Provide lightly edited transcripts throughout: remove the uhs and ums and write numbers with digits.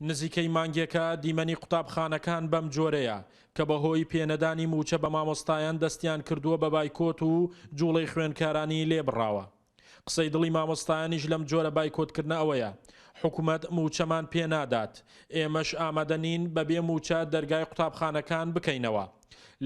نزیکەی مانگێکە دیمەنی قوتابخانەکان بەم جۆرەیە، کە بەهۆی پێنەدانی مووچە بە مامۆستایان دەستیان کردووە بە بایکۆت و جوڵەی خوێندکارانی لێبڕاوە. قسەی دڵی مامۆستایانیش لەم جۆرە بایکۆتکردنە ئەوەیە، حکومەت مووچەمان پێ نادات، ئێمەش ئامادە نین بەبێ مووچە دەرگای قوتابخانەکان بکەینەوە.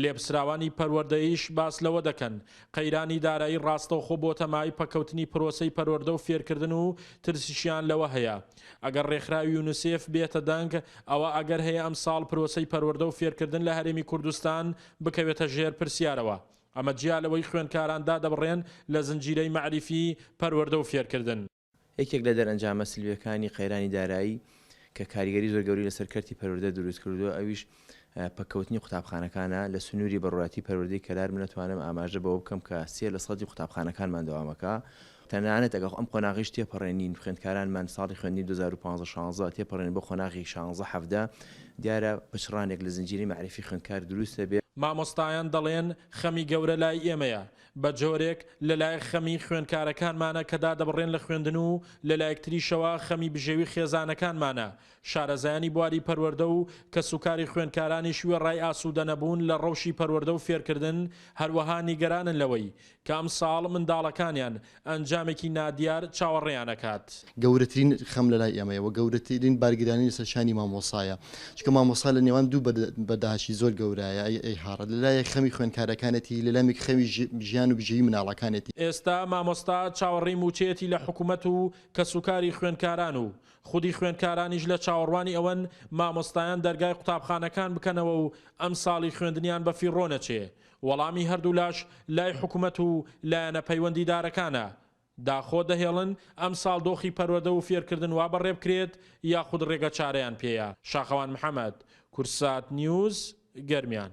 لێپسراوانی پەروەردەیش باس لەوە دەکەن، قەیرانی دارایی ڕاستەوخۆ بۆتە مایەی پەککەوتنی پرۆسەی پەروەردە و فێرکردن و ترسیشیان لەوە هەیە ئەگەر ڕێکخراوی یونسێف بێتە دەنگ ئەوا ئەگەر هەیە ئەمساڵ پرۆسەی پەروەردە و فێرکردن لە هەرێمی کوردستان بکەوێتە ژێر پرسیارەوە ئەمە جیا لەوەی خوێندکاران دادەبڕێن لە زنجیرەی مەعریفی پەروەردە و فێرکردن. یەکێک لە دەرئەنجامە سلبیەکانی قەیرانی دارایی کە کاریگەری زۆر گەورەی لەسەر کەرتی پەروەردە دروست کردووە ئەویش پەککەوتنی قوتابخانەکانە لە سنووری بەڕێوەبەرایەتی پەروەردەی کەلار من ئەتوانم ئاماژە بەوە بکەم کە سێ لە سەدی قوتابخانەکانمان دەوامەکە تەنانەت ئەگەر ئەم قۆناغیش تێپەڕێنین خوێندکارانمان ساڵی خوێندنی 2015 16 تێپەڕێنین بۆ قۆناغی 16 17 دیارە پچڕانێک لە زنجیرەی مەعریفی خوێندکار دروست دەبێت. مامۆستایان دەڵێن خەمی گەورە لای ئێمەیە، بە جۆرێک لە لایەک خەمی خوێندکارەکانمانە کە دادەبڕێن لە خوێندن و لە لایەکتریشەوە خەمی بژێوی خێزانەکانمانە، شارەزایانی بواری پەروەردە و کەسوکاری خوێندکارانیش وێڕای ئاسوودەنەبوون لە ڕەوشی پەروەردە و فێرکردن هەروەها نیگەرانن لەوەی کە ئەمساڵ منداڵەکانیان ئەنجامێکی نادیار چاوەڕێیان ئەکات. گەورەترین خەم لەلای ئێمەیە و گەورەترین بارگرانی لەسەر شانی مامۆستایە، چونکە مامۆستا لە نێوان دوو بەرداشی زۆر گەورایە ئەیهاڕێت، لە لایەک خەمی خوێندکارەکانێتی، لە لایەک خەمی ژیان و بژێوی مناڵەکانێتی. ئێستا مامۆستا چاوەڕێی مووچەیەتی لە حکومەت و کەسوکاری خوێندکاران و خودی خوێندکارانیش لە چاوەڕوانی ئەوەن مامۆستایان دەرگای قوتابخانەکان بکەنەوە و ئەمساڵی خوێندنیان بەفیڕۆ نەچێ، وەڵامی هەردوولاش لای حکومەت و لایەنە پەیوەندیدارەکانە، داخۆ دەهێڵن ئەمساڵ دۆخی پەروەردە و فێرکردن وا بەڕێبکرێت یاخود ڕێگەچارەیان پێیە؟ شاخەوان محەمەد، کوردسات نیوز، گەرمیان.